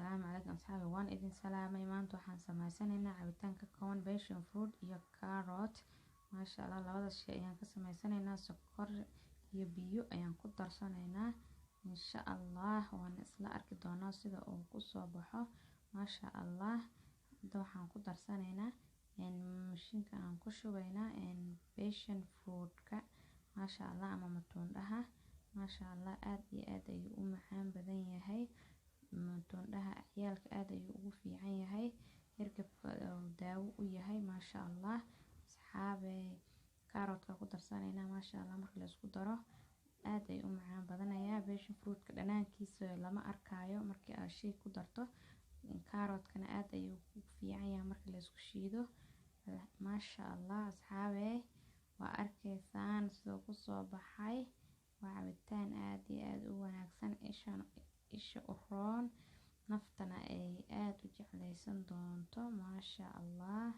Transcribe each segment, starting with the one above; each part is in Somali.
Assalaamu calaykum asxaabi, waan idin salaamay. Maanta waxaan sameysanaynaa cabitaan ka kooban passion fruit iyo carrot. Maasha Allah, labada shay ayaan ka sameysanaynaa. Sokor iyo biyo ayaan ku darsanaynaa. Insha Allah waan isla arki doonaa sida uu kusoo baxo. Maasha Allah, hadda waxaan ku darsanaynaa mashiinka aan ku shubaynaa passion fruit-ka, maasha Allah, ama matuundhaha. Maasha Allah, aad iyo aad ayuu u macaan badan yahay matuundhaha. Ciyaalka aad ayuu ugu fiican yahay, hergabka daawo u yahay. Maasha Allah asxaabe, carrotka ku darsanaynaa. Maasha Allah, marka la isku daro aad ayuu u macaan badanayaa. Passion fruitka dhanaankiisa lama arkaayo markii aad shay ku darto. Carrotkana aad ayuu u fiican yahay marka la isku shiido. Maasha Allah asxaabe, waa arkaysaan sidoo kusoo baxay. Waa cabitaan aad iyo aad u wanaagsan, ishan isha u roon, naftana ay aada u jeclaysan doonto. Maasha Allah,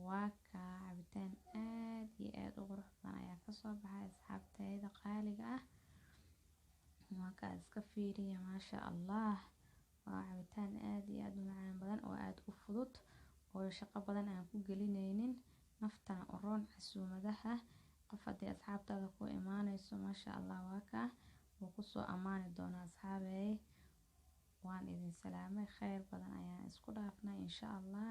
waa kaa cabitaan aad iyo aada u qurux badan ayaa kasoo baxay, asxaabteyda qaaliga ah. Waa kaa, iska fiiriya. Maasha Allah, waa cabitaan aad iyo aada u macaan badan oo aada u fudud oo shaqo badan aan ku gelineynin, naftana u roon. Casuumadaha qof haddii asxaabtaada ku imaaneyso, maasha Allah, waa kaa wuu kusoo ammaani doonaa. Asxaabey, waan idin salaamay, kheyr badan ayaan isku dhaafnay insha Allah.